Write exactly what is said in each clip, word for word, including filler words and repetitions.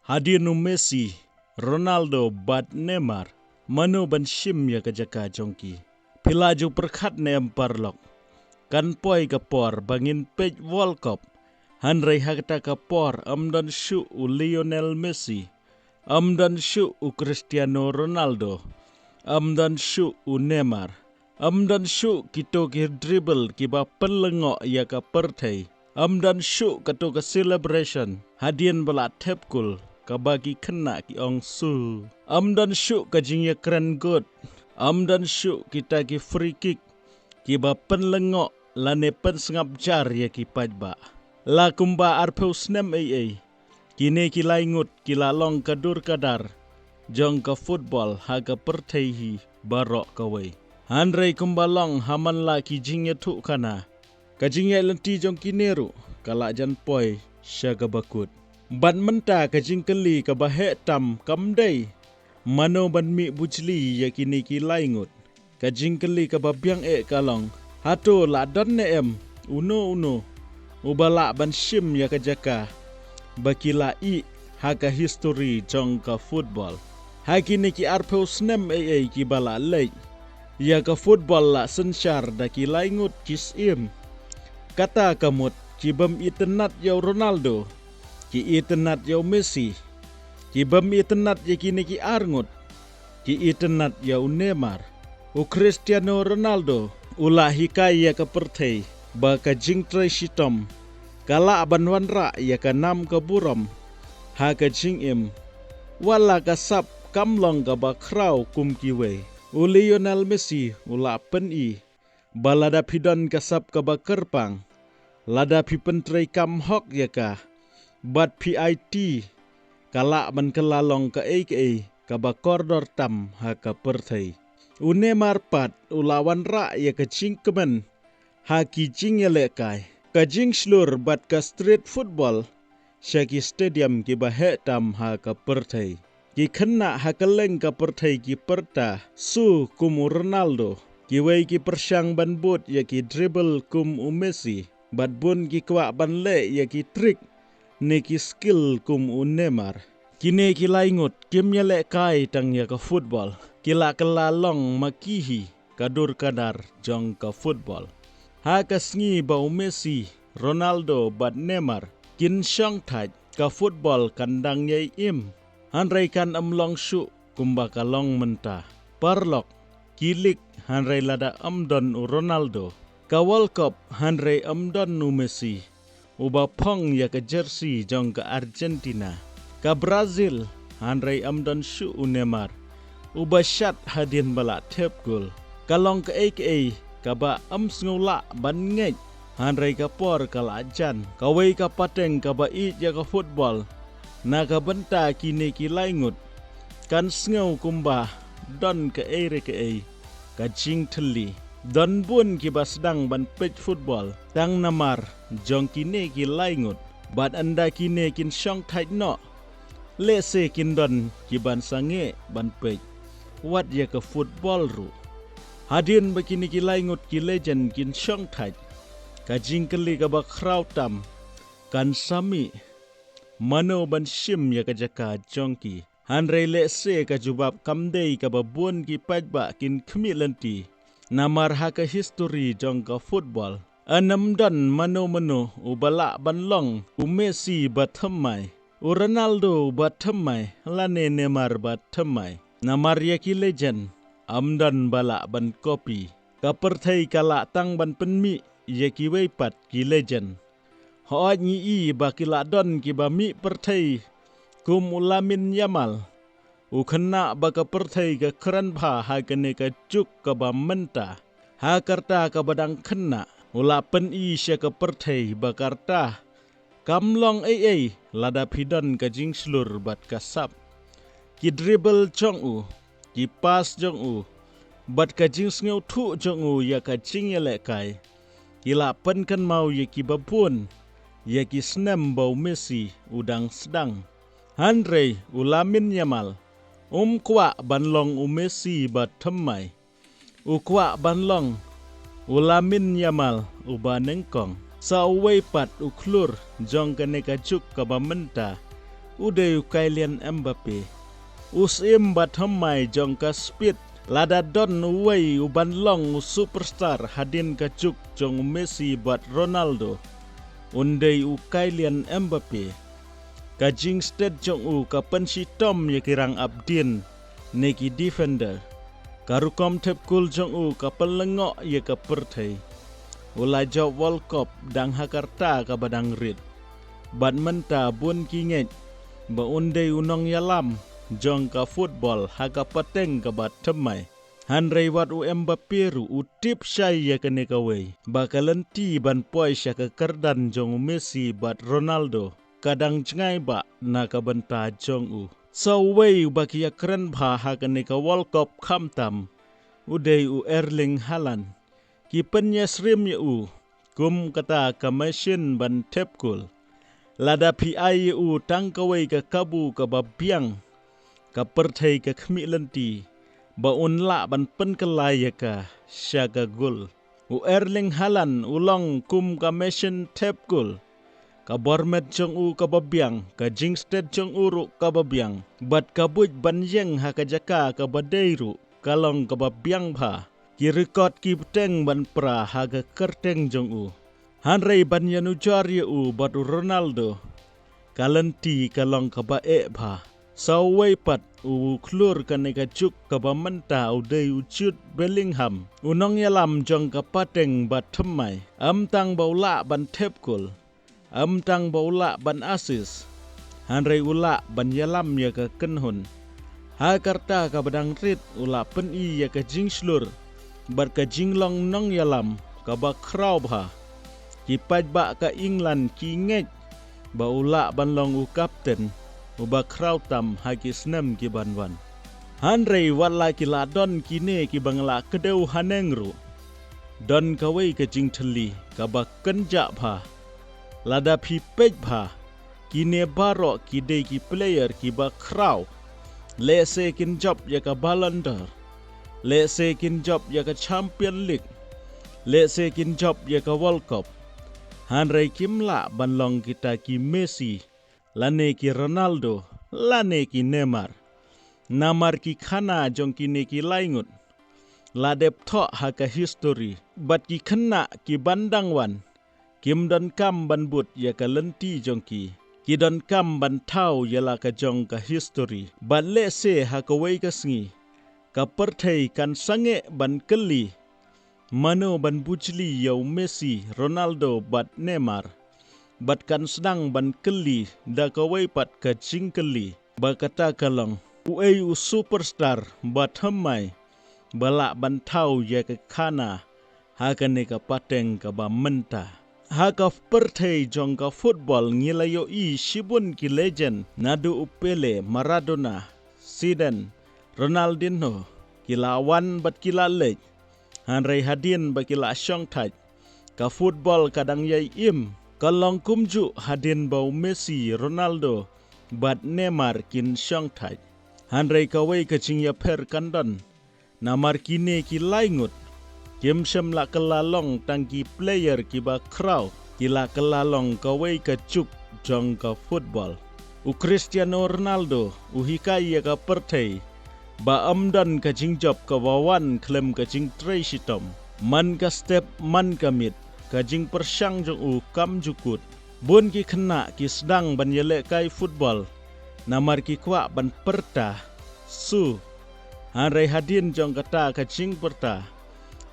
Hadien u Messi, Ronaldo bad Neymar, mano ban shim ïa ka jaka jong ki? Phi la ju pyrkhat ne em paralok? Kan poi ka por ba ngin peit World Cup, hynrei ha kata ka por ym don shuh u Lionel Messi, ym don shuh u Cristiano Ronaldo, ym don shuh u Neymar, ym don shuh kito ki dribble kiba pynlyngngoh ïa ka pyrthei, ym don shuh kato ka celebration hadien ba la thep kol, kaba ki khynnah ki ong su. Ym don shuh ka jingïakren gud, ym don shuh kita ki free kick kiba pynlyngngoh lane pynsngap jar ïa ki paidbah. La kumba arphew snem ei ei, kine ki lai ngut ki la long ka dur ka dar jong ka football ha ka pyrthei hi baroh kawei. Hynrei kumba long ha man la ki jingïathuhkhana, ka jingïaid lynti jong kine ruh ka la jan poi sha kaba kut. Bad mynta ka jingkylli kaba heh tam kam dei mano ban mih bujli ïa kine ki lai ngut. Ka jingkylli kaba biang eh ka long, hato la don ne em uno uno uba lah ban shim ïa ka jaka ba ki la ïeh ha ka history jong ka football? Ha kine ki arphew snem ei ei kiba la leit, ïa ka football la synshar da ki lai ngut ki syiem. Kata ka mut ki bym itynnad ïa u Ronaldo, ki itynnad ïa u Messi, ki bym itynnad ïa kine ki ar ngut, ki itynnad ïa u Neymar. U Cristiano Ronaldo u la hikai ïa ka pyrthei ba ka jingtrei shitom ka lah ban wanrah ïa ka nam ka burom ha ka jingim, wat la ka sap kam long kaba khraw kum kiwei. U Lionel Messi u la pyni ba lada phi don ka sap kaba kyrpang, lada phi pyntrei kam hok ïa ka bad phi aiti, ka lah ban kylla long kaei kaei kaba kordor tam ha ka pyrthei. U Neymar pat u la wanrah ïa ka jingkmen ha ki jingïalehkai, ka jingshlur bad ka street football sha ki stadium kiba heh tam ha ka pyrthei. Ki khynnah ha kylleng ka pyrthei ki pyrta su kum u Ronaldo, kiwei ki pyrshang ban bud ïa ki dribble kum u Messi, bad bun ki kwah ban leh ïa ki trick ne ki skill kum u Neymar. Kine ki lai ngut kim ïalehkai tang ïa ka football, ki la kylla long ma ki hi ka dur ka dar jong ka football. Ha ka sngi ba u Messi, Ronaldo bad Neymar kin shongthait, ka football kan dang ïai im, hynrei kan ym long shuh kumba ka long mynta. Paralok, ki league hynrei lada ym don u Ronaldo, ka World Cup hynrei ym don u Messi uba phong ïa ka jersey jong ka Argentina, ka Brazil hynrei ym don shuh u Neymar uba shat hadien ba la thep gol. Ka long kaei kaei kaba ym sngew lah ban ngeit, hynrei ka por ka la jan. Kawei ka pateng kaba ïeit ïa ka football na ka bynta kine ki lai ngut kan sngew kumba don kaei re kaei ka jingthylli. Don bun kiba sdang ban peit football tang namar jong kine ki lai ngut, bad ynda kine kin shongthait noh, lehse kin don kiban sangeh ban peit wat ïa ka football ruh. Hadien ba kine ki lai ngut ki legend kin shongthait, ka jingkylli kaba khraw tam kan sa mih, mano ban shim ïa ka jaka jong ki? Hynrei lehse ka jubab kam dei kaba bun ki paidbah kin khmih lynti. Namar ha ka history jong ka football, yn ym don mano mano uba lah ban long u Messi ba thymmai, u Ronaldo ba thymmai, lane Neymar ba thymmai. Namar ïa ki legend ym don ba lah ban copy. Ka pyrthei ka lah tang ban pynmih ïa kiwei pat ki legend. Hooid, ngi i ba ki la don kiba mih pyrthei kum u Lamine Yamal, u khynnah ba ka pyrthei ka kren bha ha kane ka juk kaba mynta. Ha ka rta kaba dang khynnah u la pyni sha ka pyrthei ba ka rta kam long ei ei lada phi don ka jingshlur bad ka sap. Ki dribble jong u, ki pass jong u, bad ka jingsngewthuh jong u ïa ka jingïalehkai, ki la pynkynmaw ïa kiba bun ïa ki snem ba u Messi u dang sdang. Hynrei u Lamine Yamal um kwah ban long u Messi ba thymmai. U kwah ban long u Lamine Yamal uba nyngkong. Sa uwei pat u khlur jong kane ka juk kaba mynta, u dei u Kylian Mbappe. U syiem ba thymmai jong ka speed, lada don uwei u ban long u superstar hadien ka juk jong u Messi bad Ronaldo, un dei u Kylian Mbappe. Ka jingsted jong u ka pynshitom ïa ki rangap dien ne ki defender. Ka rukom thep kul jong u ka pynlyngngoh ïa ka pyrthei. U la jop World Cup dang ha ka rta kaba dang rit. Bad mynta bun ki ngeit ba un dei u nongïalam jong ka football ha ka pateng kaba thymmai. Hynrei wat u Mbappe ruh u tip shai ïa kane kawei, ba ka lynti ban poi sha ka kyrdan jong u Messi bad Ronaldo ka dang jngai bha na ka bynta jong u. Sa uwei uba ki ïakren bha ha kane ka World Cup khamtam u dei u Erling Haaland. Ki pynïasyriem ïa u kum kata ka machine ban thep kul. Lada phi ai ïa u tang kawei ka kabu kaba biang, ka pyrthei ka khmih lynti ba un lah ban pynkylla ïa ka sha ka gul. U Erling Haaland u long kum ka machine thep kul. Ka bor met jong u kaba biang, ka jingsted jong u ruh kaba biang, bad ka buit ban ïeng ha ka jaka kaba dei ruh ka long kaba biang bha. Ki record ki bteng ban pra ha ka kyrteng jong u. Hynrei ban ïanujor ïa u bad u Ronaldo, ka lynti ka long kaba eh bha. Sa uwei pat u khlur kane ka juk kaba mynta u dei u Jude Bellingham, u nongïalam jong ka pateng ba thymmai. Ym tang ba u lah ban thep kul, ym tang ba u lah ban assist, hynrei u lah ban ïalam ïa ka kynhun. Ha ka rta kaba dang rit u lah pyni ïa ka jingshlur bad ka jinglong nongïalam kaba khraw bha. Ki paidbah ka England ki ngeit ba u lah ban long u kapten uba khraw tam ha ki snem ki ban wan. Hynrei wat la ki la don kine kiba ngi la kdew haneng ruh, don kawei ka jingthylli kaba kynjah bha. Lada phi peit bha, kine baroh ki dei ki player kiba khraw. Lehse kin jop ïa ka Ballon d'Or, lehse kin jop ïa ka Champion League, lehse kin jop ïa ka World Cup, hynrei kim lah ban long kita ki Messi, lane ki Ronaldo, lane ki Neymar. Namar ki khana jong kine ki lai ngut la dep thoh ha ka history, bad ki khynnah ki ban dang wan kim donkam ban bud ïa ka lynti jong ki. Ki donkam ban thaw ïa la ka jong ka history. Bad lehse ha kawei ka sngi ka pyrthei kan sangeh ban kylli mano ban bujli ïa u Messi, Ronaldo bad Neymar. Bad kan sdang ban kylli da kawei pat ka jingkylli, ba kata ka long, uei u superstar ba thymmai ba lah ban thaw ïa ka khana ha kane ka pateng kaba mynta. Ha ka pyrthei jong ka football ngi la ïohi shibun ki legend, naduh u Pele, Maradona, Zidane, Ronaldinho, ki la wan bad ki la leit. Hynrei hadien ba ki la shongthait, ka football ka dang ïai im. Ka long kumjuh hadien ba u Messi, Ronaldo bad Neymar kin shongthait. Hynrei kawei ka jingïapher kan don. Namar kine ki lai ngut kim shym la kylla long tang ki player kiba khraw, ki la kylla long kawei ka juk jong ka football. U Cristiano Ronaldo u hikai ïa ka pyrthei ba ym don ka jingjop kaba wan khlem ka jingtrei shitom. Man ka step man ka miet, ka jingpyrshang jong u kam ju kut. Bun ki khynnah ki sdang ban ïalehkai football namar ki kwah ban pyrta su. Hynrei hadien jong kata ka jingpyrta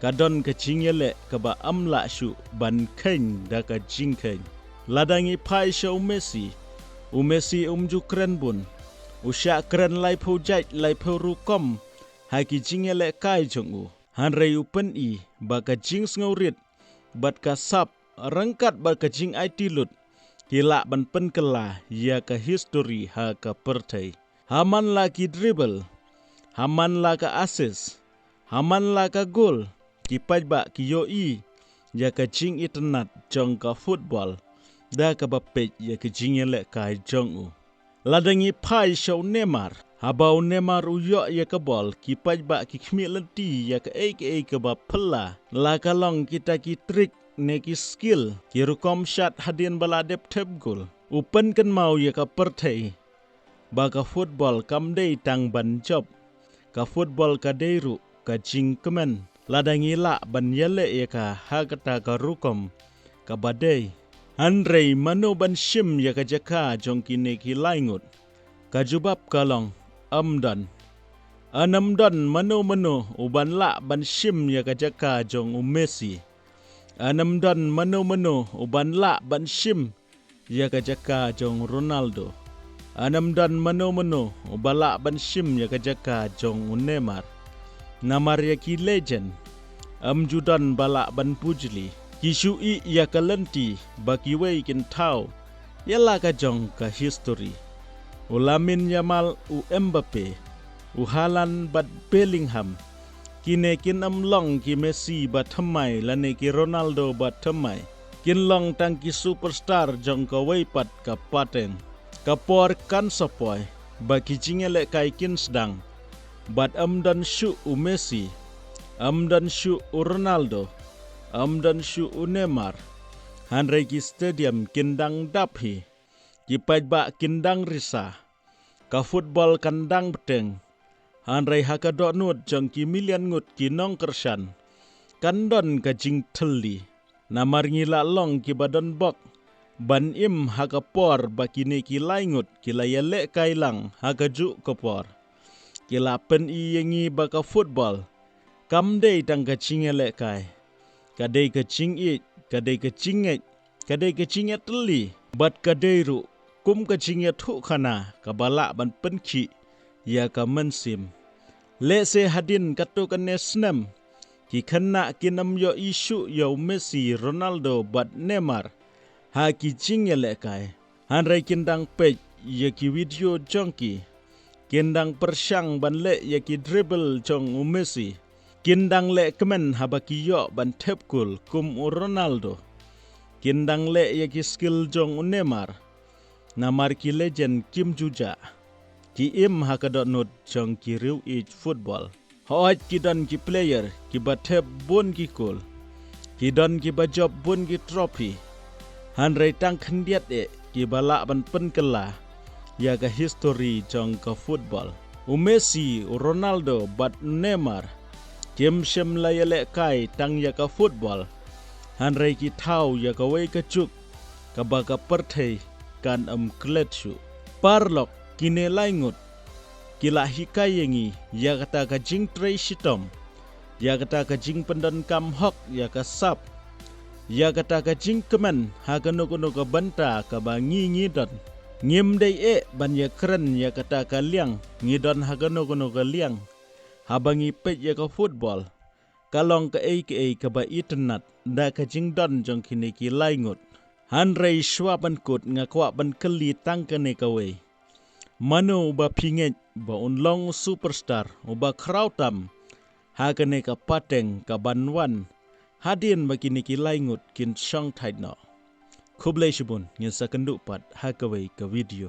ka don ka jingïaleh kaba ym lah shuh ban kheiñ da ka jingkheiñ. Lada ngi phai sha u Messi, u Messi um ju kren bun. U shah kren laiphew jait laiphew rukom ha ki jingïalehkai jong u. Hynrei u pyni ba ka jingsngewrit bad ka sap ryngkat bad ka jingaiti lut ki lah ban pynkylla ïa ka history ha ka pyrthei. Ha man la ki dribble, ha man la ka assist, ha man la ka goal, ki paidbah ki ïohi ïa ka jingitynnad jong ka football da kaba peit ïa ka jingïalehkai jong u. Lada ngi phai sha u Neymar, haba u Neymar u ïoh ïa ka bol, ki paidbah ki khmih lynti ïa kaei kaei kaba phylla. La ka long kita ki trick ne ki skill, ki rukom shad hadien ba la dep thep goal. U pynkynmaw ïa ka pyrthei ba ka football kam dei tang ban jop. Ka football ka dei ruh ka jingkmen lada ngi lah ban ïaleh ïa ka ha kata ka rukom kaba dei. Hynrei mano ban shim ïa ka jaka jong kine ki lai ngut? Ka jubab ka long, ym don. Yn ym don mano mano u ban lah ban shim ïa ka jaka jong u Messi. Yn ym don mano mano u ban lah ban shim ïa ka jaka jong u Ronaldo. Yn ym don mano mano u ba lah ban shim ïa ka jaka jong u Neymar. Namar ïa ki legend ym ju don ba lah ban pujli. Ki shu ïeh ïa ka lynti ba kiwei kin thaw ïa la ka jong ka history. U Lamine Yamal, u Mbappe, u Haaland bad Bellingham, kine kin ym long ki Messi ba thymmai lane ki Ronaldo ba thymmai. Kin long tang ki superstar jong kawei pat ka pateng. Ka por kan sa poi ba ki jingïalehkai kin sdang. Bad ym don shuh u Messi, ym don shuh u Ronaldo, ym don shuh u Neymar. Hynrei ki stadium kin dang dap hi. Ki paidbah kin dang risa. Ka football kan dang bteng. Hynrei ha ka dohnud jong ki million ngut ki nongkyrshan, kan don ka jingthylli. Namar ngi la long kiba don bok ban im ha ka por ba kine ki lai ngut ki la ïalehkai lang ha kajuh ka por. Ki la pyni ïa ngi ba ka football kam dei tang ka jingïalehkai. Ka dei ka jingïeit, ka dei ka jingngeit, ka dei ka jingïatylli, bad ka dei ruh kum ka jingïathuhkhana kaba lah ban pynkhih ïa ka mynsiem. Lehse hadien katto katne snem, ki khynnah kin ym ïohi shuh ïa u Messi, Ronaldo bad Neymar ha ki jingïalehkai. Hynrei kin dang peit ïa ki video jong ki. Kin dang pyrshang ban leh ïa ki dribble jong u Messi. Kin dang leh kmen haba ki ïoh ban thep goal kum u Ronaldo. Kin dang leh ïa ki skill jong u Neymar. Namar ki legend kim ju jah. Ki im ha ka dohnud jong ki riew ïeit football. Hooid, ki don ki player kiba thep bun ki goal. Ki don kiba jop bun ki trophy. Hynrei tang khyndiat eh kiba lah ban pynkylla ïa ka history jong ka football. U Messi, u Ronaldo bad u Neymar kim shym la ïalehkai tang ïa ka football. Hynrei ki thaw ïa kawei ka juk kaba ka pyrthei kan ym klet shuh. Paralok, kine lai ngut ki la hikai ïa ngi ïa kata ka jingtrei shitom, ïa kata ka jingpyndonkam hok ïa ka sap, ïa kata ka jingkmen ha kano kano ka bynta kaba ngi ngi don. Ngim dei eh ban ïakren ïa kata ka liang ngi don ha kano kano ka liang. Haba ngi peit ïa ka football, ka long kaei kaei kaba itynnat da ka jingdon jong kine ki lai ngut. Hynrei shuwa ban kut nga kwah ban kylli tang kane kawei. Mano uba phi ngeit ba un long u superstar uba khraw tam ha kane ka pateng kaban wan hadien ba kine ki lai ngut kin shong thait noh? Khublei shibun, ngin sa kynduh pat ha kawei ka video.